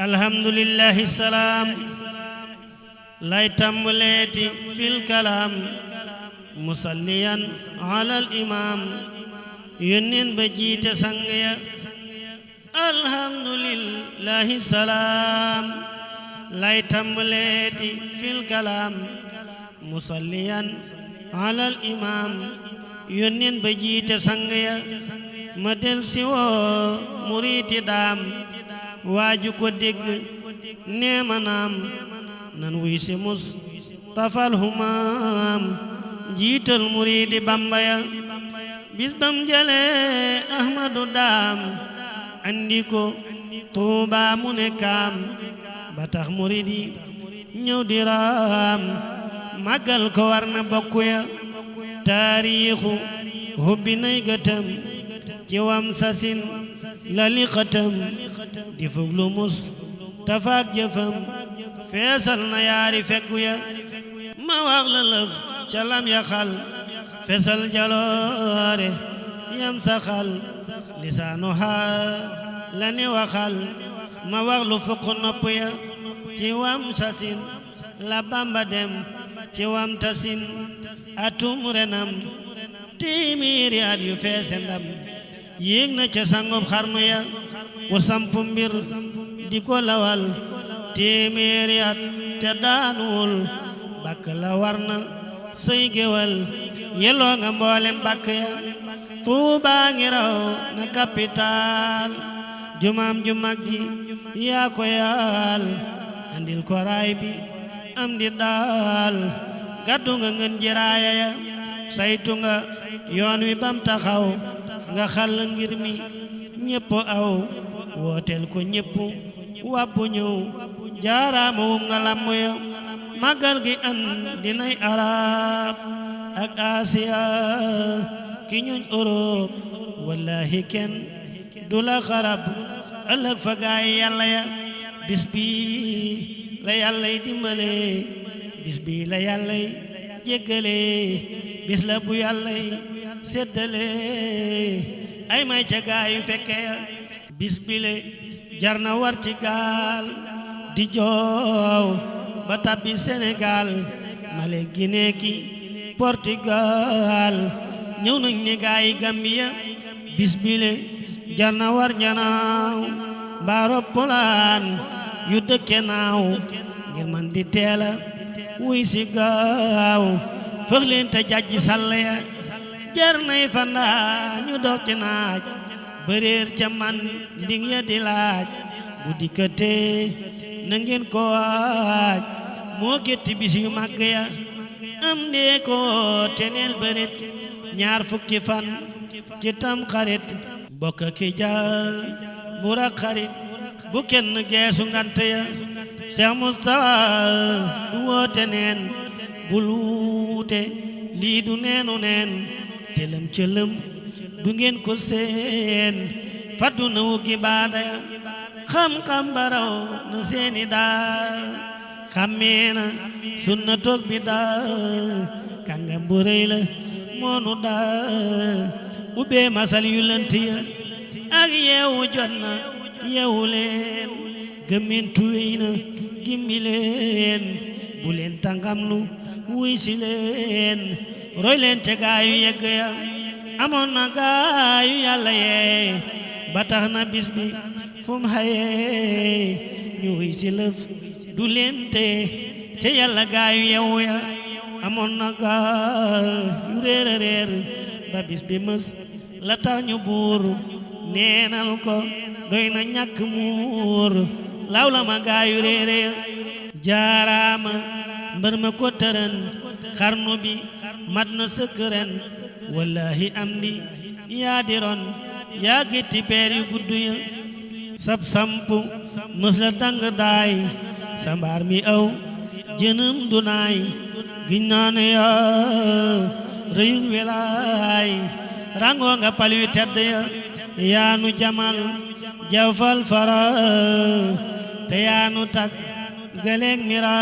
alhamdulillahi salaam lay tàmbaleeti fil kalaam musalliyan alal imaam yónneen ba jiite sang ya alhamdulillahi salaam lay tàmbaleeti fil kalaam musalliyan alal imaam yónneen ba jiite sang ya ma del si woo muriiti daam waaju ko dégg neema naam nan wuy si mus tafal humaam jiital muriidi bamba ya bis bam jale ahmadu daam andi ko tuuba mu ne kaam ba tax muriidi ñëw di raam màggal ko war na bokku ya taariixu hubbi nay gëtëm ci wam sasin lali xatam di fuglu mus tafaak jëfam feesal na yaari feggu ya ma wax la lëf ca lam ya xal feesal jaloore yam sa xal lisaanu haa la ni waxal ma wax lu fukk nopp ya ci wam sasin la bamba dem ci wam tasin atum renam téeméeri at yu feese ndam yéeg na ca sangub xarnu ya ku sampu mbir di ko lawal téeméeri at te daanuwul bàkk la war na sëy géwal yelloo nga mboolem bàkk ya Tuubaa ngi raw na capital jumaam ju mag ji yaa ko yaal andil ko raay bi am di daal gàddu nga ngën jiraaya ya saytu nga yoon wi bam taxaw nga xal ngir mi ñépp aw wooteel ko ñépp wàbbu ñëw jaaraama wum nga lammu ya màggal gi an dinay arab ak asiya ki ñuñ Europe wallahi kenn du la xarab ëllëg fa gaay yàlla ya bis bi la yàllay dimbale bis bi la yàllay jéggale bis la bu yàllay séddale ay may ca gaayu fekke ya bis bile jar na war ci gaal di joow ba tabbi Sénégal Mali Guinée ki Portugal ñëw nañ ne gaayi Gambia bis bile jar na war njanaaw mbaa roppalaan yu dëkke naaw ngir man di teela wuy si gaaw fëx leen te jajji sàll ya jar nay fandaa ñu dox ci naaj bëreer ca man nding ya di laaj bu dikkatee na ngeen ko waaj moo gétti bis yu màgg ya am ndee ko teneel bërit ñaar fukki fan ci tam xarit bokk ki jaar mbura xarit bu kenn geesu ngant ya Seex Mustafa du woote neen bul wuute lii du neenu neen telem cëlëm du ngeen ko seen faddu na wuggi baada ya xam-xam baraw na seeni daa xammee na sunna toog bi daa kàngam bu rëy la moonu daa ubbee masal yu lënt ya ak yeewu jot na yeewu leen gëmmintu wéy na gimmi leen bu leen tàngamlu wuy si leen roy leen ca gaayu yegg ya amoon na gaayu yàlla yee ba tax na bis bi fu mu xayee ñu wuy si lëf du leen te ca yàlla gaayu yewu ya amoon na gaayu réer a réer ba bis bi mës la tax ñu buur neenal ko doy na ñàkk muur law la ma gaayu réere ya jaaraama mbër ma ko tërën xarnu bi mat na sëkk ren wallahi am di yaa di ron yaa gétti peer yu gudd ya sab sampu mës la dang daay sambaar mi aw jënëm du naay giñ naa ne yaa rëyug welaay rango nga pal yu tedd ya yaanu jamal jawfal fara te yaanu tak gëleeg mira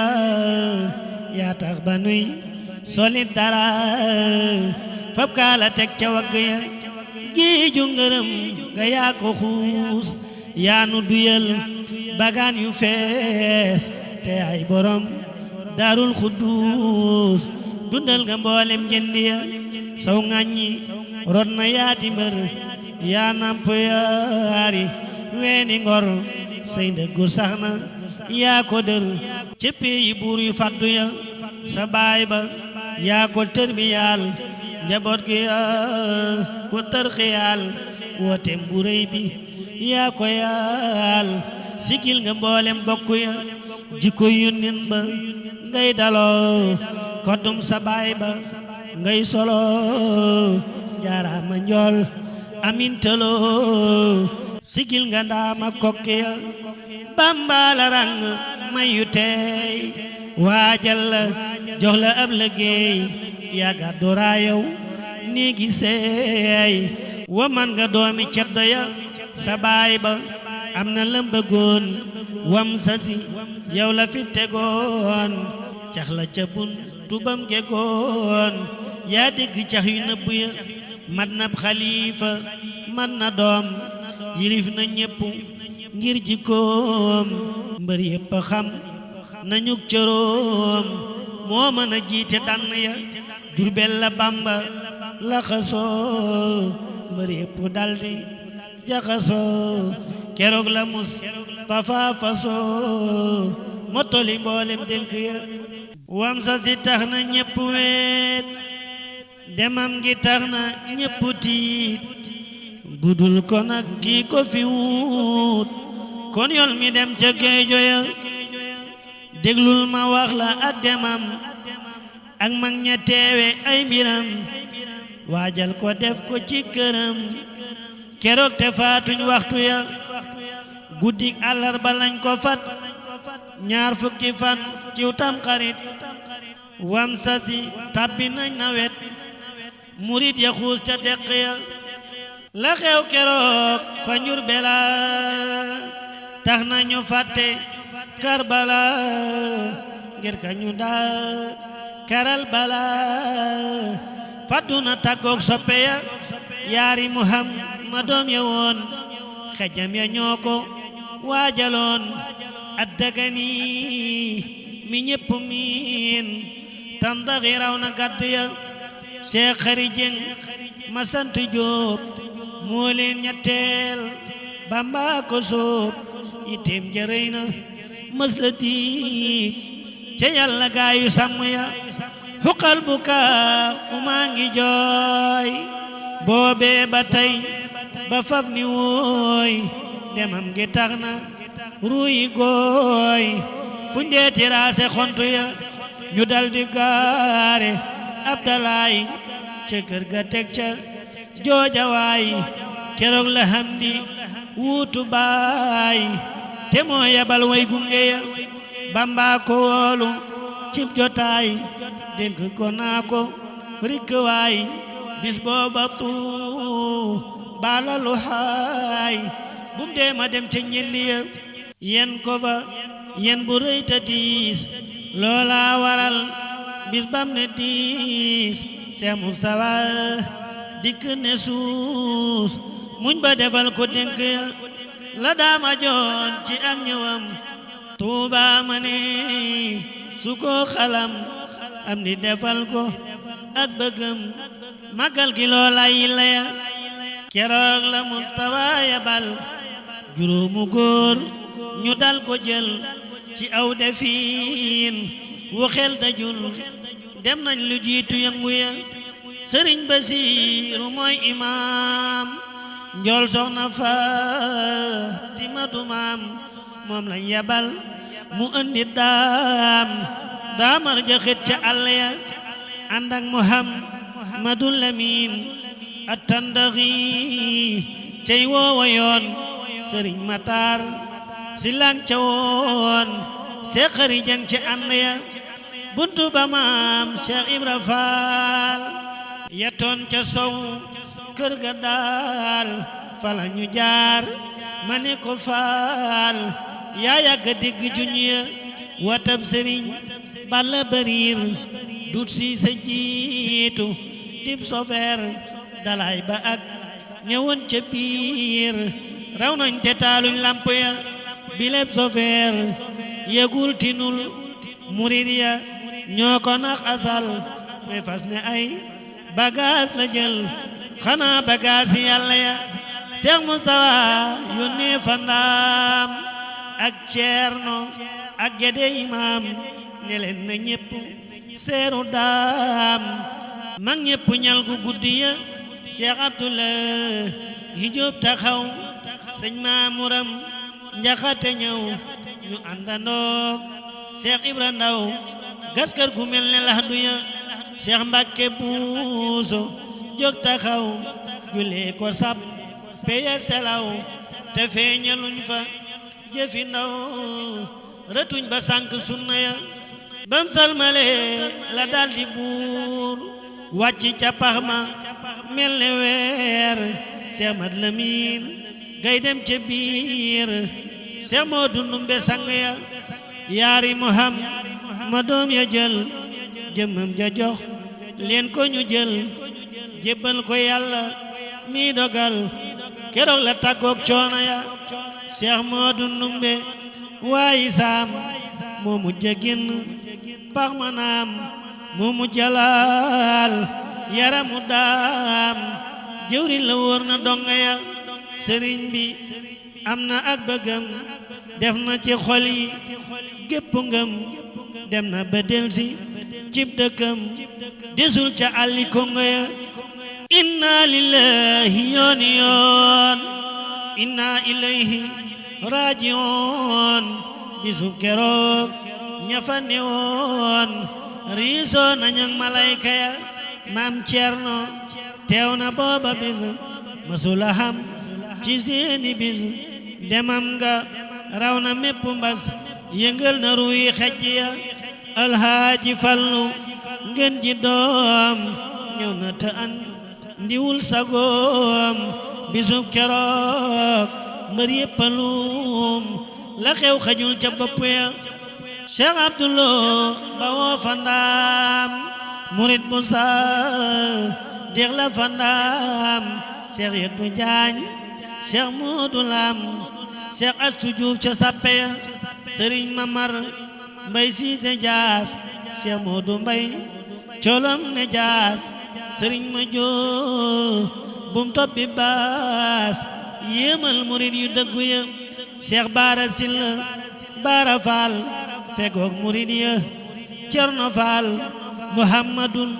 yaa tax ba nuy solit dara fab kaala teg ca wagg ya géeju ngërëm ga yaa ko xuus yaanu duyal bagaan yu fees te ay borom daarul xuddus dundal nga mboolem jënd ya saw ŋàññi rot na yaa di mbër yaa namp yaari weeni ngor say ndëggu sax na yaa ko dër ci pays buur yu faddu ya sa baay ba yaa ko tërbiyaal njaboot gi yaa ko tërxiyaal wooteem bu rëy bi yaa ko yaal sigil nga mboolem bokk ya jikko yónneen ba ngay daloo koddum sa baay ba ngay solo jaaraama njool amin taloo sigil nga ndaama kokki ya Bamba la rang mayu tey waajal la jox la ab liggéey yaa gàddu raayaw nii gi seey wa man nga doomi ceddo ya sa baay ba am na lam bëggoon wam sasi yow la fi tegoon cax la ca bun tubam gegoon yaa dégg cax yu nëbb ya mat na xalifa mat na doom yilif na ñépp ngir jikkoom mbër yépp xam nañu cëroom moo mën a jiite dann ya Jurbel la Bamba la xasoo mbër yépp daldi jaxasoo keroog la mus tafa fasoo mottali mboolem dénk ya wam sa si tax na ñépp weet demam gi tax na ñépp tiit budul ko nag kii ko fi wut kon yol mi dem ca géejo ya déglul ma wax la ak demam ak mag ña teewe ay mbiram waajal ko def ko ci këram keroog te faatuñ waxtu ya guddik àllarba lañ ko fat ñaar fukki fan ciw tam xarit wam sasi tabbi nañ nawet murit ya xuus ca deq ya la xew keroog fa Njurbela tax nañu fàtte Karbala ngir ka ñu daa karal bala fàdduna tàggoog soppe ya yaari Muhammadoom ya woon xejam ya ñoo ko waajaloon addagani mi ñépp miin tandaxi raw na gàdd ya Seex Xari Jeng ma sant Jóob moo leen ñetteel Bamba ko soob yitteem ja rëy na mës la diit ca Yàlla gaayu sàmm ya xuqal bu kaa maa ngi jooy boobee ba tey ba faf ni wooy demam gi tax na ruuyi gooy fu ndeeti raase xontu ya ñu daldi gaare Abdalaay ca kër ga teg ca joojawaay keroog la Hamdi wuutu baay te moo yabal way gunge ya Bamba ko woolu cib jotaay dénk ko naa ko rikk waay bis booba tuu baalalu haay bum dee ma dem ca ñenni ya yen ko fa yen bu rëy ta diis loola waral bis bam ne diis Seex Mustafa dikk ne suus muñ ba defal ko dénk ya la daama joon ci ak ñëwam Tuuba ma ne su ko xalam am di defal ko ak bëggam magal gi loola yi la ya keroog la Mustafa yabal juróomu góor ñu dal ko jël ci aw defiin wu xel dajul dem nañ lu jiitu yëngu ya Sëriñ Basiiru mooy imaam njool soxna Faatimatu maam moom lañ yabal mu andi daamar jaxit ca àll ya ànd ak Muhammadul Lamin at-Tandaxi cey woowa yoon Sëriñ Matar si lang ca woon Seex Xari Jeng ca ànd ya buntu ba maam Cheikh Ibra Faal yetoon ca sow kër ga daal fala ñu jaar ma ne ko faal yaa yàgga dégg juñ ya watab sëriñ Balla Bariir dut si sa jiitu dib sofeer dalay ba ak ñëwoon ca biir raw nañ te taaluñ lamp ya bileb sofeer yëgul tinul murid ya ñoo ko nax asal muy fas ne ay bagaas la jël xanaa bagaas yàlla ya Seex Mustafa yónnee fa ndaam ak Ceerno ak Gédé imaam ne leen na ñépp seeru daam mag ñépp ñal gu guddi ya Cheikh Abdullah yi Jóob taxaw sëñ Maamuram Njaxate ñëw ñu àndandoo Cheikh Ibra Ndaw gaskar gu mel ne laxdu ya Cheikh Mbàkke Buuso jóg taxaw julee ko sab peye selaw te feeñaluñ fa jëfi ndaw rëtuñ ba sànk sunna ya bam salmale la daldi buur wàcc ca pax ma mel ne weer Seex Mat Lamin gay dem ca biir Seex Moodu Ndumbe sang ya yaari ma doom ya jël jëmmam ja jox leen ko ñu jël jébbal ko yàlla mi dogal keroog la tàggoog coono ya Seex Moodu Ndumbe waayi saam moo mujj génn pax ma naam moo mujj laal yaramu daam jëwriñ la wóor na donga ya sëriñ bi am na ak bëggam def na ci xol yi gépp ngëm dem na ba delsi cib dëkkam desul ca àlli kongo ya inna lillahi yooni yoon inna ilayhi raaji'uun bisu keroog ña fa newoon riisoo nañu malayka ya maam Cerno teew na booba bis masula xam ci seeni bis demam nga raw na mépp mbas yëngal na ruuyi xejj ya alhaaji Fallu ngeen ji doom ñëw na te an ndiwul sagoom bisub keroog mbër yéppaluum la xew xajul ca bopp ya Cheikh Abdullah ba woo fa ndaam murid Musa dex la fa ndaam Cheikh Yetu Jaañ Cheikh Moodu Lam Cheikh Astu Juuf ca sappe ya Sëriñ Mamar Mbay Siise Jaas Cheikh Moodu Mbay colom ne jaas Sëriñ ma joo bum toppi baas yéemal murid yu dëggu ya Cheikh Baara Silla Baara Faal fegoog murid ya Cerno Faal Muhammadun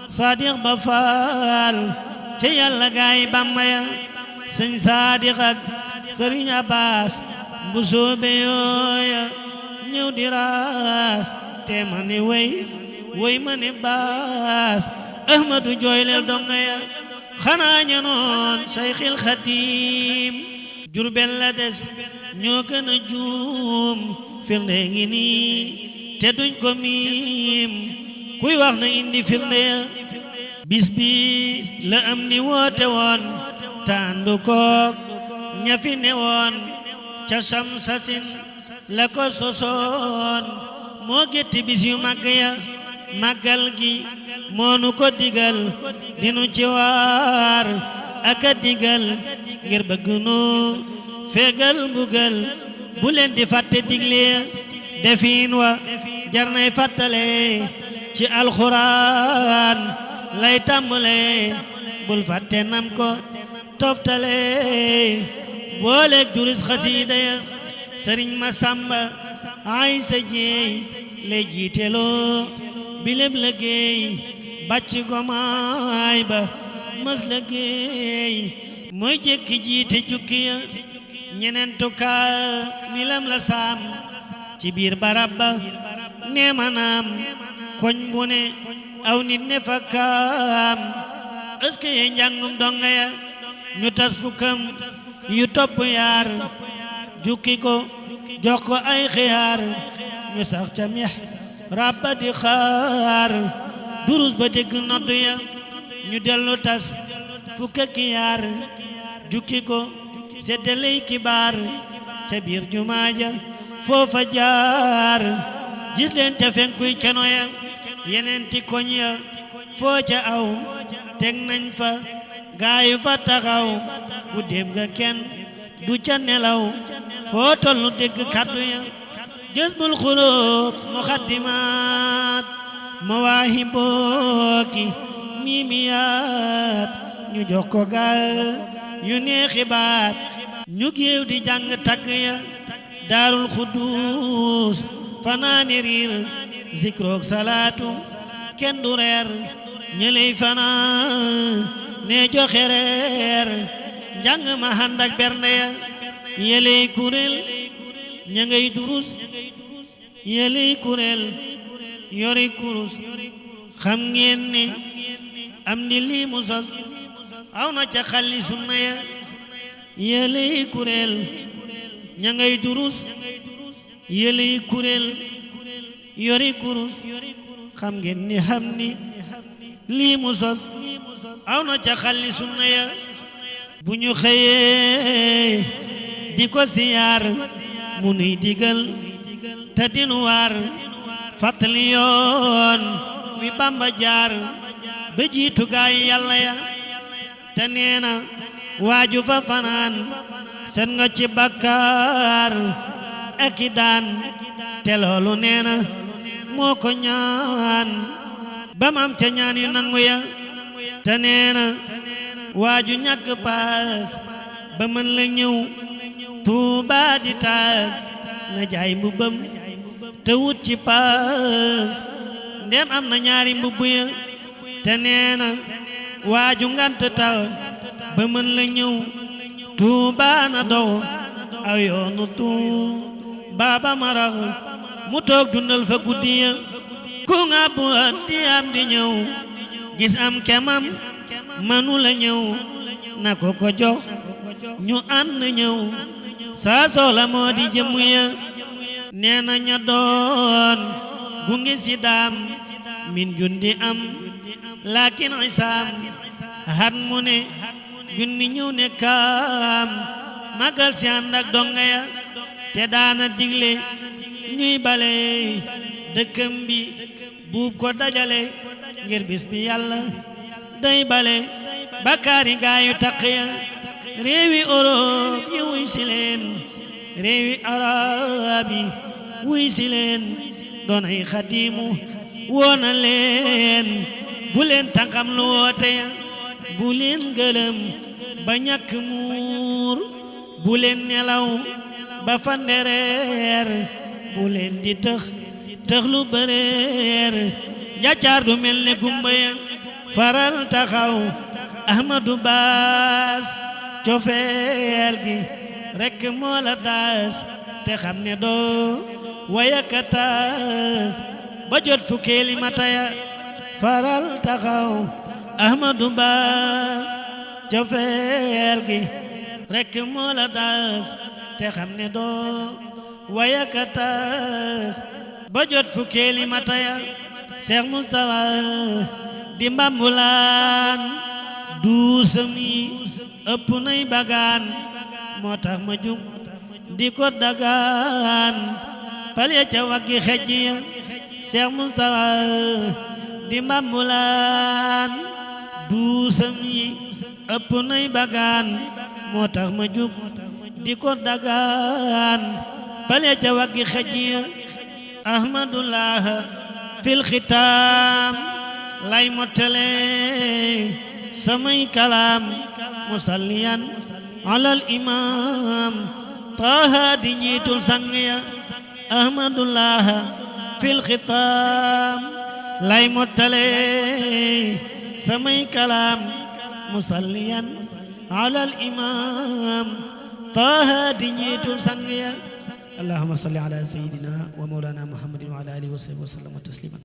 Sadiq ba Faal ca Yàlla gaay Bamba ya Sëñ Sadiq ak Sëriñ Abbas bu soobe yooya ñëw di raas te ma ne way ma ne baas Ahmadu jooyleel donga ya xanaa ñanoon Sayxil Xadiim Jurbel la des ñoo gën a juum firnde ngi nii te duñ ko miim kuy wax na indi firnde ya bis bi la am ni woote woon tàndu koog ña fi ne woon ca Samsasin la ko sosoon moo gétti bis yu màgg ya màggal gi moonu ko digal dinu ci waar aka digal ngir bëgg nu fegal mbugal bu leen di fàtte digle defin wa jar nay fàttale ci alxuraan lay tàmbale bul fàtte nam ko toftale booleeg duris xasiida ya Sëriñ Masamba Aysa Jeey lay jiiteloo bileb liggéey bàcc gomaay ba mës liggéey mooy jekki jiite jukki ya ñenentu milam la saam ci biir barab ba nee manaam koñ bu ne aw nit ne fa kaam ëske ye njàngum donga ya ñu tas fukkam yu topp yaar jukki ko jox ko ay xiyaar ñu sax ca mex rabba di xaar durus ba dégg noddu ya ñu dellu tas fukka ki yaar jukki ko seddaley kibaar ca biir jumaaja foofa jaar gis leen ca fenkuy keno ya yeneen ti koñ ya foo ca aw teg nañ fa gaayu fa taxaw bu dem ga kenn du ca nelaw foo tollu dégg kàddu ya jazbul xulub muxaddimaat mawaahiboki miimiyaat ñu jox ko gaal yu neexi baat ñu géew di jàng tagg ya daarul xuddus fanaani riir zikrook salaatu kenn du reer ñëley fanaan ne joxe reer njàng ma ànd ak bernde ya yeley kuréel ña ngay durus yeley kuréel yori kurus xam ngeen ne am ni lii mu sos aw na ca xalli sunna ya yeley kuréel ña ngay durus yeley kuréel yori kurus xam ngeen ni xam ni lii mu sos aw na ca xalli sunna ya bu ñu xëyee di ko siyaar mu nuy digal te dinu waar fàttali yoon wi Bamba jaar ba jiitu gaay yàlla ya te neena waaju fa fanaan set nga ci bakkaar ak i daan te loolu neena moo ko ñaan ba mam ca ñaan yu nangu ya te neena waaju ñàkk paas ba mën la ñëw Tuuba di taas na jaay mbubbam te wut ci paas ndem am na ñaari mbubb ya te neena waaju ngant taw ba mën la ñëw Tuuba na dow aw yoonu Tuuba ba marax mu toog dundal fa guddi ya ku nga bu di am di ñëw gis am kemam manu la ñëw na ko ko jox ñu ànd ñëw saa soxla moo di jëmm ya nee na ña doon gunge si daam min jundi am laakin isaam hat mu ne junni ñëw ne kaam magal si ànd ak donga ya te daana digle ñuy bale dëkkam bi buub ko dajale ngir bis bi yàlla day bale bakkaari gaayu taq ya réewi Europe yi wuy si leen réewi arab yi wuy si leen doon ay xadimu woona leen bu leen tànkam lu woote ya bu leen gëlëm ba ñàkk muur bu leen nelaw ba fandereer bu leen di tëx lu bëreer njàccaar du mel ne gumba ya faral taxaw Ahmadu Baas cofeel gi rekk moo la daas te xam ne doo wayaka taas ba jot fukkeeli mata ya faral taxaw Ahmadu Baas cofeel gi rekk moo la daas te xam ne doo wayaka taas ba jot fukkeeli mata ya Seex Mustafa di mbambulaan duusam yi ëpp nay bagaan moo tax ma jug di ko dagaan pale ca waggi xejj ya Seex Mustafa di mbambulaan duusam yi ëpp nay bagaan moo tax ma jug di ko dagaan pale ca waggi xejj ya Ahmadullah fil xitaam lay mottale samay kalaam musalliyan alal imaam Taaha di njiitul sang ya Ahmadullah fil xitaam lay mottale samay kalaam musalliyan alal imaam Taaha di njiitul sang ya allahumma salli ala sayyidina wa mawlana muhammadin wa ala alihi wa sahbihi wa sallam tasliman